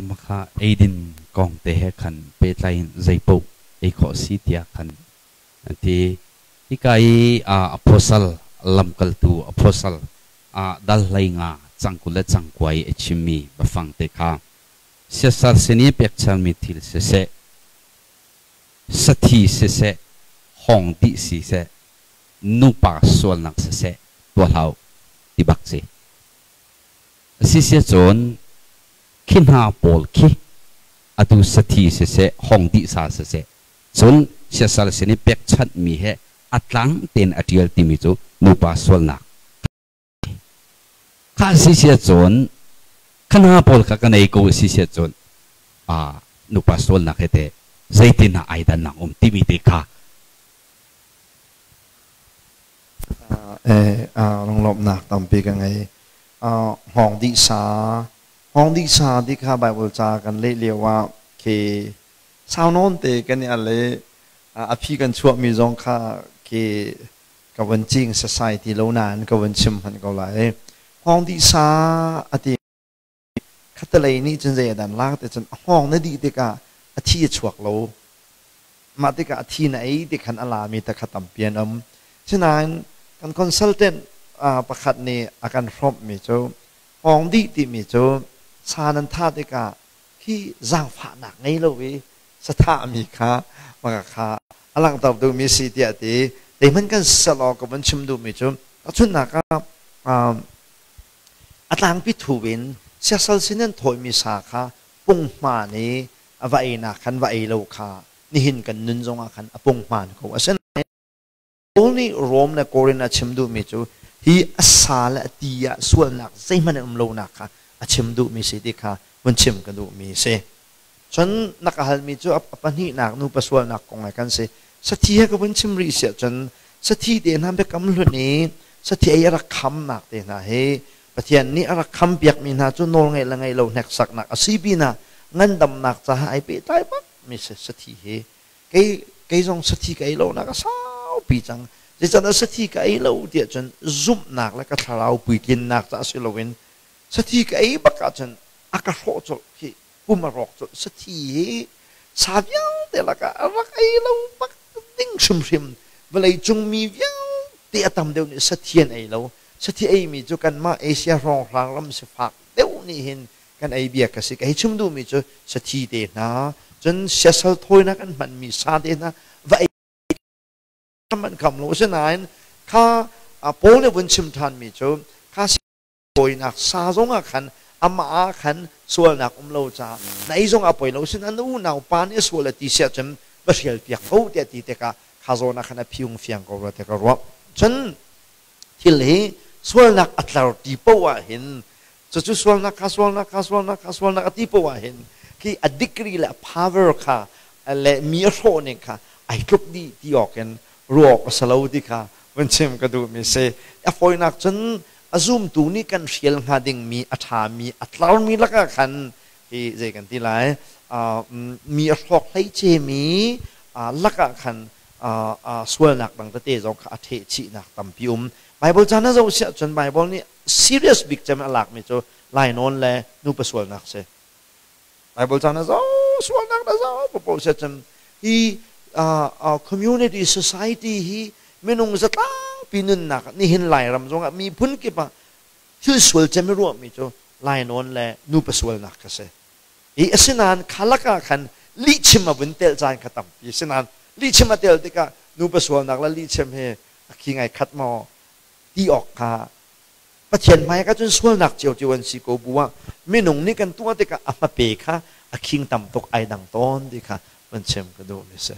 Mah kha eidin kong te he khan pehtlai in zeipaoh ei khawh a si tiah khan an ti. Hika i apostle lamkaltu apostle dal 15 cang 20 le cang 9 i a chimmi biafang te kha siasal sin i pekchanmi thil siseh, sathi siseh, hawng dih siseh, nupa sualnak siseh tuah hlah u ti bak si. Asisiahcun khi hna pawl khi atu sathi siseh, hong dih sa siseh, cun siasal sin i pekchanhmi he a tlang tein a ṭial timi cu nupa sualnak kha a si siahcun kha hna pawl kha ka nei ko a si siahcun nupa sualnak he teh zeitin ah ai dannak um timi te kha. Lunglawmhnak tampi ka ngei. Hngawng dih sa, hngawng dih sa ti kha Bible ca kan leh lio ah khi sau nawn te kan i al i a phi kan chuahmi zong kha khi ka vun cing sasai ti lo nain ka vun chim hmanh ko lai. Hngawng dih sa a ti. Khattelei nih cun zei a dan lak ti cun a hngawng na dih tikah a thi a chuak lo. Mah tikah a thi na ei ti khan a lami te kha tampi an um. Sinain kan consultant pakhat nih a kan hrawmhmi cu hngawng dih timi cu sa nan thah tikah khi zaangfahnak ngei lo i sathahmi kha maka kha a langhter duhmi si tiah ti. Zeihmanh kan sal awk ka vun chim duhmi cu tahchunhnak ah A tlangpi thu in siasal sin an thawimi sa kha punghman i a va einak khan va ei lo kha nihin kan nun zongah khan a punghman ko. Asinain Paul nih Rom le Korin a chim duhmi cu hi a sa le a ti ah sualnak zeihmanh an um lonak kha a chim duhmi si ti kha vun chim ka duhmi a si. Cun na ka halmi cu a pahnihnak nupa sualnak kong he kan si. Sathi he ka vun chim rih siah cun sathi te hna biakam hlun i sathi ei a rak khamnak te hna hi Pathian nih a rak khampiakmi hna cu nawlngeih le ngeih lo hneksaknak a si pinah ngandamnak caah ai pehtlai bak mi si sathi hi. Kei kei zong sathi ka ei lonak a saupi cang. Zeicahtiah sathi ka ei lo tiah cun zumhnak le ka thlarau puitlinnak caah si loin sathi ka ei bak ahcun a ka hrawh colh khi pum a rawk colh. Sathi hi sa vialte lakah a rak ei lo bak ding hrimhrim. Vawlei cung mi vialte a tam deuh nih sathi an ei lo. Sathi eimi cu kanmah Asia hrawnghrang ram sifak deuh nih hin kan ei bia ka si. Ka hei chim duhmi cu sathi te hna, cun siasal thawinak an hmanmi sa te hna va ei man kham lo. Asinain kha Paul nih vun chim ṭhanmi cu kha Bawinak sa zongah khan amah ah khan sualnak um lo caah na ei zongah poi lo sin an unau pa nih a sual a ti siah cun va hrial piak ko tiah ti tikah kha zawn ah khan a phiung fiang ko rua ti ka ruah. Cun thil hi sualnak a tlar ti poh ah hin cucu sualnak kha sualnak kha sualnak kha sualnak a ti poh ah hin khi a degree le a power kha le mi a hrawh ning kha ai tluk dih ti awk in ruah awk a si lo ti kha vun chim ka duhmi si. A fawinak cun a zumtu nih kan hrial hnga dingmi a ṭhami a tlarmi lakah khan hi zei kan ti lai, mi a hrawk hleicemi lakah khan sualnak dang tete zong kha a ṭheh chihnak tampi um. Bible caan a zoh siah cun Bible nih serious bik cem a lakmi cu lainawn le nupa sualnak si. Bible caan a zoh sualnak na zoh paoh siah cun hi community society hi minung zatlangpi nunnak ah nihin Lairam zongah miphun kip ah thil sual cem i ruahmi cu lainawn le nupa sualnak kha si. Hi asinain kha lakah khan lihchim a vun tel caan kha tampi. Asinain lihchim a tel tikah nupa sualnak le lihchim hi a khi ngai khat maw ti awk kha Pathian hmai ah cun sualnak ciocio an si ko bu ah minung nih kan tuah tikah a hmape kha a khing tam tuk ai dang tawn ti kha van chim ka duhmi si.